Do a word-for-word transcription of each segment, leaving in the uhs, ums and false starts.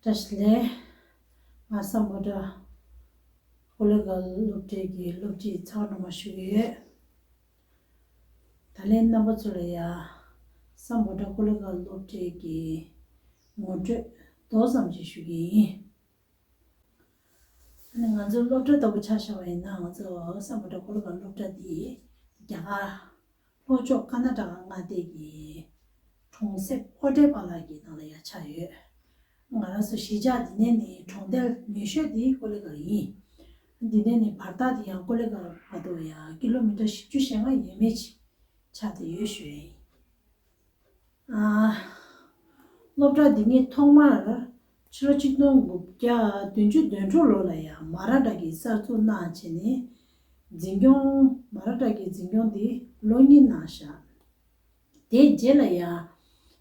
བཀྲ་ཤིས་བདེ་ལེགས། ང་སམ་བྷོ་ཊ་ཀོ་ལི་གྷལ་སློབ་གྲྭའི་གི་སློབ་སྤྱི་ཚེ་དབང་སྒྲོལ་མ་ཞུ་གི་ཡོད། ད་ལན་རྣམ་པ་ཚོ་ལ་ཡ་སམ་བྷོ་ཊ་ཀོ་ལི་གྷལ་སློབ་གྲྭའི་གི་ངོ་སྤྲོད་མདོ་ཙམ་ཅིག་ཞུ་གི་ཡིན། ཨ་ནི་ང་ཚོའི་སློབ་གྲྭ་ལྟ་བུ་ཆ་བཞག་པ་ཡིན་ན། ང་ཚོ་སམ་བྷོ་ཊ་ཀོ་ལི་གྷལ་སློབ་གྲྭ་འདི་རྒྱ་གར་ལྷོ་ཕྱོགས་ཀར་ན་ཊ་ཀ་མངའ་སྡེ་གི་གྲོང་གསེབ་ཨོ་ཏེ་པ་ལ་གི་ནང་ལ་ཡ་ཆགས་ཡོད། ང་རང་ཚོ་གཞིས་ཆགས་འདི་ནས་ནི་གྲོང་རྡལ་ཉེ་ཤོས་དེ་ཀོ་ལི་གྷལ་ཡིན། འདི་ནས་ནི་བར་ཐག་དེ་ཡང་ཀོ་ལི་གྷལ་བར་དུ་ཡ་ཀི་ལོ་མི་ཊར་བཞི་བཅུ་ཞེ་ལྔ་ཡས་མས་ཅིག་ཆགས་བསྡད་ཡོད་ཞུ་ཡ་ཡིན། ཨ། སློབ་གྲྭ་འདི་ཉིད་ཐོག་མར་ཕྱི་ལོ་ཆིག་སྟོང་དགུ་བརྒྱ་བདུན་ཅུ་དོན་དྲུག་ལོ་ལ་ཡང་མ་ར་ཊ་གིས་གསར་འཛུགས་གནང་བྱས་ནས། འཛིན་སྐྱོང་། མ་ར་ཊ་གི་འཛིན་སྐྱོང་འདི་ལོ་གཉིས་གནང་བཞག་དེའི་རྗེས་ལ་ཡང་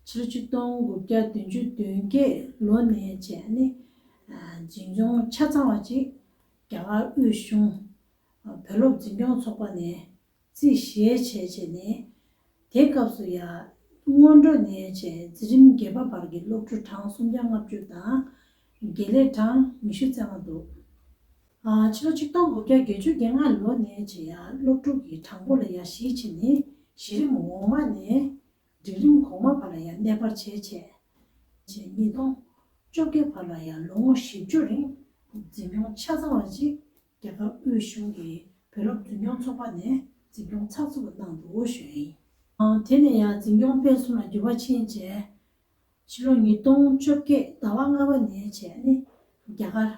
ཕྱི་ལོ་ཆིག་སྟོང་དགུ་བརྒྱ་བདུན་ཅུ་དོན་བརྒྱད་ལོ་ནས་བྱས་ནས། ཨ། འཛིན་སྐྱོང་ཆ་ཚང་བ་ཅིག་རྒྱ་གར་དབུས་གཞུང་བོད་སློབ་འཛིན་སྐྱོང་ཚོགས་པ་ནས་རྩིས་བཞེས་བྱས་བྱས་ནས། དེ་སྐབས་སུ་ཡང་སྔོན་འགྲོ་ནས་བྱས་འཛིན་རིམ་བརྒྱད་པ་བར་གྱི་སློབ་ཕྲུག་གྲངས་སུམ་བརྒྱ་ལྔ་བཅུ་དང་། དགེ་ལས་གྲངས་ཉི་ཤུ་རྩ་ལྔ་འདུག་ཨ། ཕྱི་ལོ་ཆིག་སྟོང་དགུ་བརྒྱ་བརྒྱད་ཅུ་གྱ་ལྔ་ལོ་ནས་བྱས་ཡང་སློབ་ཕྲུག་གི་གྲངས་འབོར་ལ་ཡང་གཞི་བྱས་ནས། གཞི་རིམ་འོག་མ་ནས་འབྲིང་རིམ་གོང་མ་བར་ལ་ཡང་གནས་སྤར་བྱས་བྱས། བྱས་ཉིས་སྟོང་བཅོ་བརྒྱད་བར་ལ་ཡང་ལོ་ངོ་བཞི་བཅུ་རིང་འཛིན་སྐྱོང་ཆ་ཚང་བ་ཅིག་རྒྱ་གར་དབུས་གཞུང་གི་བོད་སློབ་འཛིན་སྐྱོང་ཚོགས་པ་ནས་འཛིན་སྐྱོང་ཚགས་ཚུད་པོ་གནང་འདུག་ཞུ་ཡ་ཡིན། ཨང་། དེ་ནས་ཡང་འཛིན་སྐྱོང་སྤེལ་གསུམ་ལ་འགྱུར་བ་ཕྱིན་རྗེས། ཕྱི་ལོ་ཉིས་སྟོང་བཅོ་བརྒྱད་ཟླ་བ་ལྔ་པ་ནས་བྱས་ནས་རྒྱ་གར་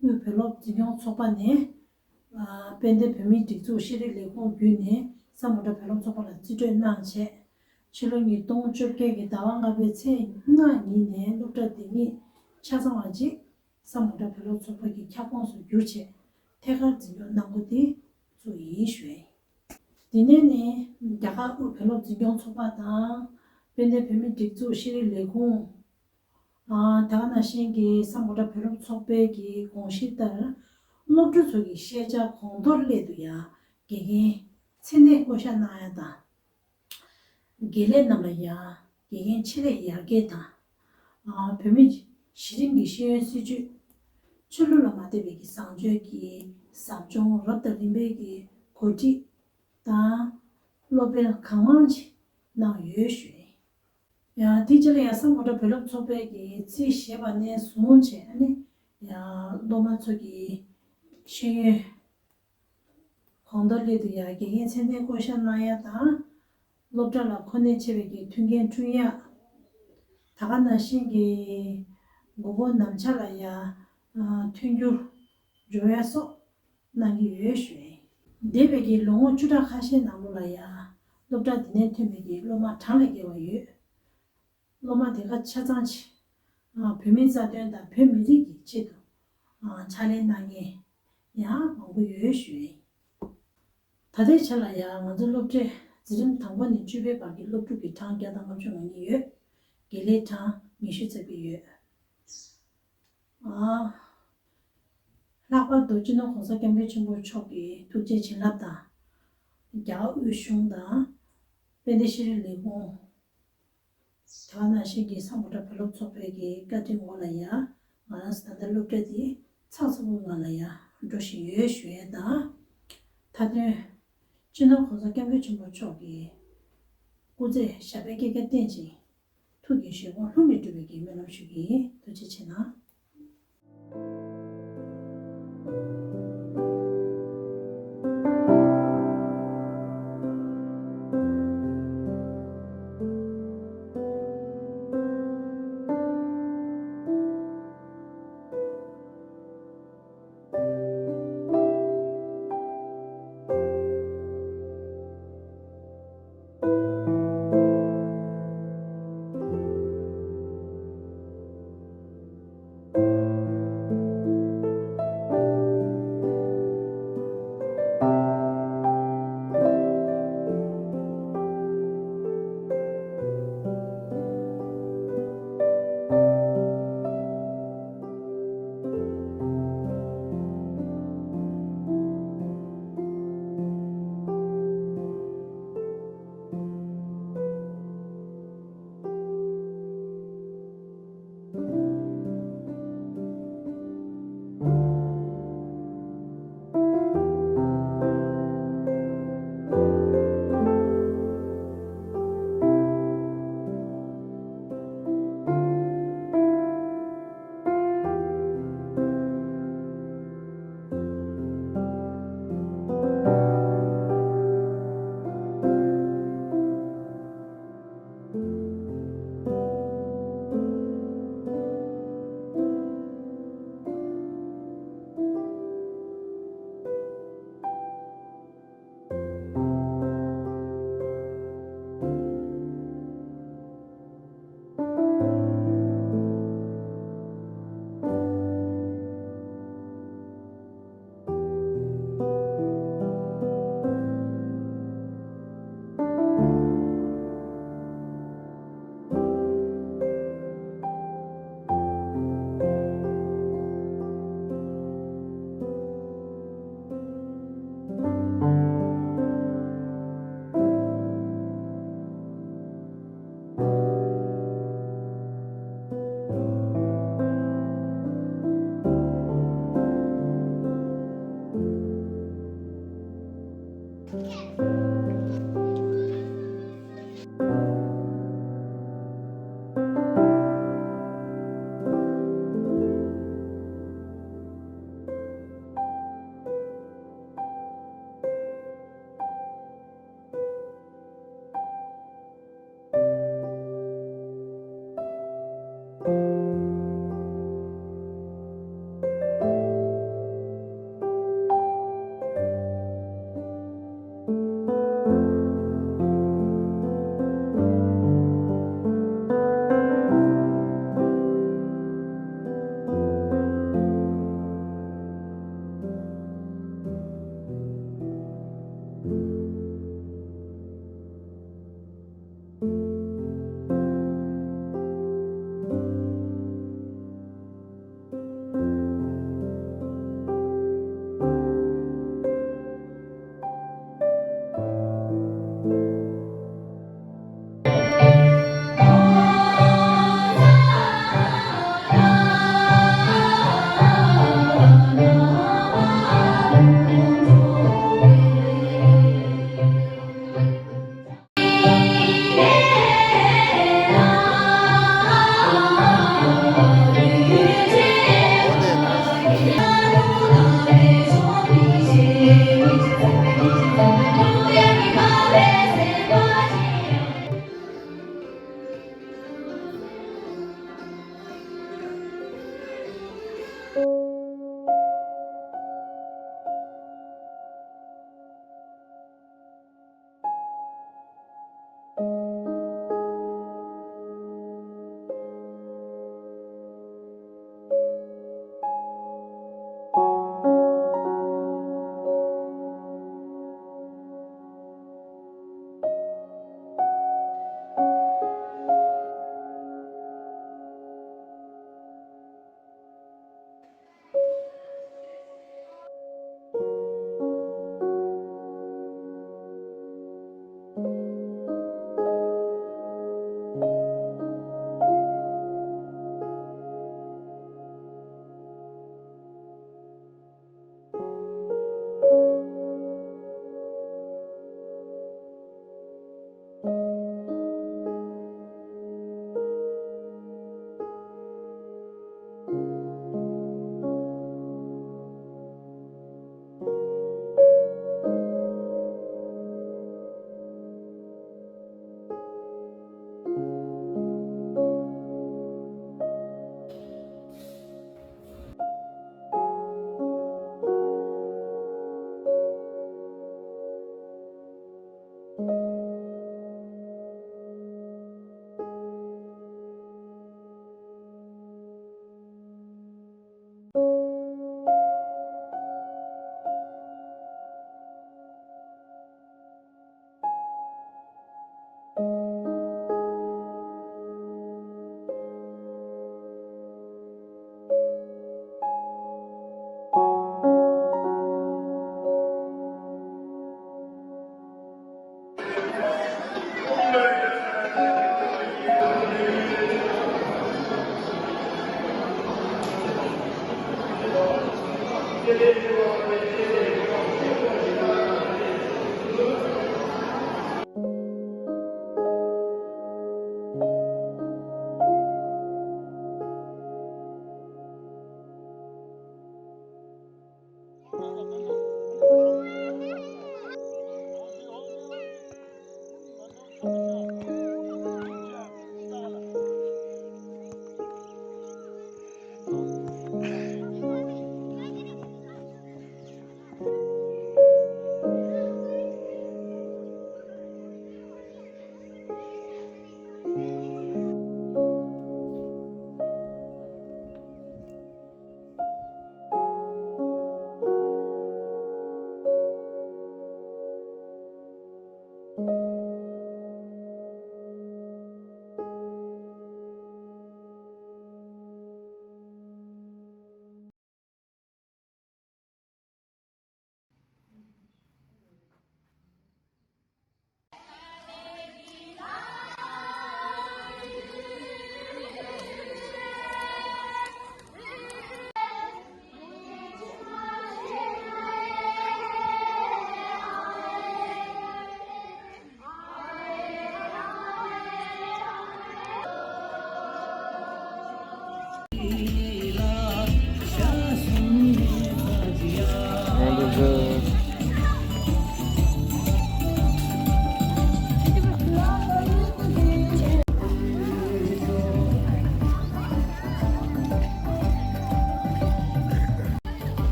དབུས་བོད་སློབ་འཛིན་སྐྱོང་ཚོགས་པ་ནས། ཨ། དཔལ་ལྡན་བོད་མིའི་སྒྲིག་འཛུགས་ཤེས་རིག་ལས་ཁུངས་བརྒྱུད་ནས་སམ་བྷོ་ཊ་བོད་སློབ་ཚོགས་པ་ལ་རྩིས་སྤྲོད་གནང་བྱས། ཕྱི་ལོ་ཉིས་སྟོང་བཅོ་བརྒྱད་ཀྱི་ཟླ་བ་ལྔ་པའི་ཚེས་ལྔ་ཉིན་ནས་སློབ་གྲྭ་འདི་ཉིད་ཆ་ཚང་བ་ཅིག་སམ་བྷོ་ཊ་བོད་སློབ་ཚོགས་པ་གི་ཁྱབ་ཁོངས་སུ་གྱུར་བྱས། ཐད་ཀར་འཛིན་སྐྱོང་གནང་འགོ་དེ་བཙུགས་ཡིན་ཞུ་ཡ་ཡིན། དེ་ནས་ནི་རྒྱ་གར་དབུས་བོད་སློབ་འཛིན་སྐྱོང་ཚོགས་པ་དང་། དཔལ་ལྡན་བོད་མིའི་སྒྲིག་འཛུགས་ཤེས་རིག་ལས་ཁུངས། ཨ། དེ་ག་ནང་བཞིན་གྱི་སམ་བྷོ་ཊ་བོད་སློབ་ཚོགས་པའི་གི་དགོངས་གཞི་ལྟར། སློབ་ཕྲུག་ཚོ་གི་ཤེས་བྱ་གོང་མཐོར་སླེབས་ཐུབ་ཡ། དགེ་རྒན་མཚན་གནས་བསྐོ་བཞག་གནང་ཡ་དང་། དགེ་ལས་རྣམས་ལ་ཡ་དགེ་རྒན་ཆེད་ལས་ཡར་རྒྱས་དང་། ཨ། བོད་མི་གཞི་རིམ་གྱི་ཤེས་ཡོན་སྲིད་བྱུས། ཆོས་ལུགས་ལ་མ་ལྟོས་པའི་གི་བཟང་སྤྱོད་ཀྱི་ཟབ་སྦྱོང་རབ་དང་རིམ་པའི་གི་གོ་སྒྲིག་དང་། སློབ་སྤེལ་གང་མང་ཅིག་གནང་ཡོད་ཞུ་ཡ་ཡིན། ཡང་དེའི་རྗེས་ལ་ཡང་སམ་བྷོ་ཊ་བོད་སློབ་ཚོགས་པའི་གི་རྩིས་བཞེས་པ་ནས་བཟུང་བྱས་ནས། ཡང་སློབ་མ་ཚོ་གི་ཤེས་ཡོན་གོང་མཐོར་སླེབས་ཐུབ་ཡ། དགེ་རྒན་མཚན་གནས་བསྐོ་བཞག་གནང་ཡ་དང་། སློབ་གྲྭ་ལ་གོ་གནས་ཆེ་བའི་གི་མཐུན་རྐྱེན་བསྐྲུན་ཡ། དེ་ག་ནང་བཞིན་གྱི་མགོ་སྐོར་གནམ་ལྕགས་ལ་ཡ་མཐུན་འགྱུར་འབྱོར་ཡ་སོགས་གནང་གི་ཡོད་ཞུ་ཡ་ཡིན། འདས་པའི་གི་ལོ་ངོ་བཅུ་ཕྲག་ཁ་ཤས་ནང་ལོགས་ལ་ཡ་སློབ་གྲྭ་འདི་ནས་ཐོན་པའི་གི་སློབ་མ་གྲངས་ལས་བརྒལ་བ་ཡོད། སློབ་མ་དེ་ག་ཆ་ཚང་ཅིག་ཨ། བོད་མིའི་རྩ་དོན་དང་བོད་མི་རིགས་ཀྱི་ཆེད་དུ། ཨ། ཕྱག་ལས་གནང་མཁན་ཡང་མང་པོ་ཡོད་ཞུ་ཡ་ཡིན། ད་ལྟའི་ཆ་ལ་ཡང་ང་ཚོ་སློབ་གྲྭའི་འཛིན་རིམ་དང་པོ་ནས་བཅུ་པའི་བར་གྱི་སློབ་ཕྲུག་གི་གྲངས་བརྒྱ་དང་ལྔ་བཅུ་ང་གཉིས་ཡོད། དགེ་ལས་གྲངས་ཉི་ཤུ་རྩ་བརྒྱད་ཡོད། ཨ། ལྷག་པར་དུ་སྤྱི་ནོར་༸གོང་ས་༸སྐྱབས་མགོན་ཆེན་པོ་མཆོག་གི་ཐུགས་རྗེ་བྱིན་རླབས་དང་། རྒྱ་གར་དབུས་གཞུང་དང་། དཔལ་ལྡན་ཤེས་རིག་ལས་ཁུངས། དེ་ག་ནང་བཞིན་གྱི་སམ་བྷོ་ཊ་བོད་སློབ་ཚོགས་པའི་གི་བཀའ་དྲིན་འོག་ལ་ཡ། ང་རང་ཚོ་ད་ལྟ་སློབ་གྲྭ་འདི་ཚགས་ཚུད་པོའི་ངང་ལ་ཡ་འགྲོ་བཞིན་ཡོད་ཞུ་ཡ་དང་། མཐའ་དོན། སྤྱི་ནོར་༸གོང་ས་༸སྐྱབས་མགོན་ཆེན་པོ་མཆོག་གི་སྐུ་ཚེ་ཞབས་པད་བསྐལ་བརྒྱར་བརྟན་ཅིང་། ཐུགས་ཀྱི་བཞེད་དགོངས་ལྷུན་གྱིས་གྲུབ་པའི་གི་སྨོན་ལམ་ཞུ་གི་ཡིན། ཐུགས་རྗེ་ཆེ་གནང་།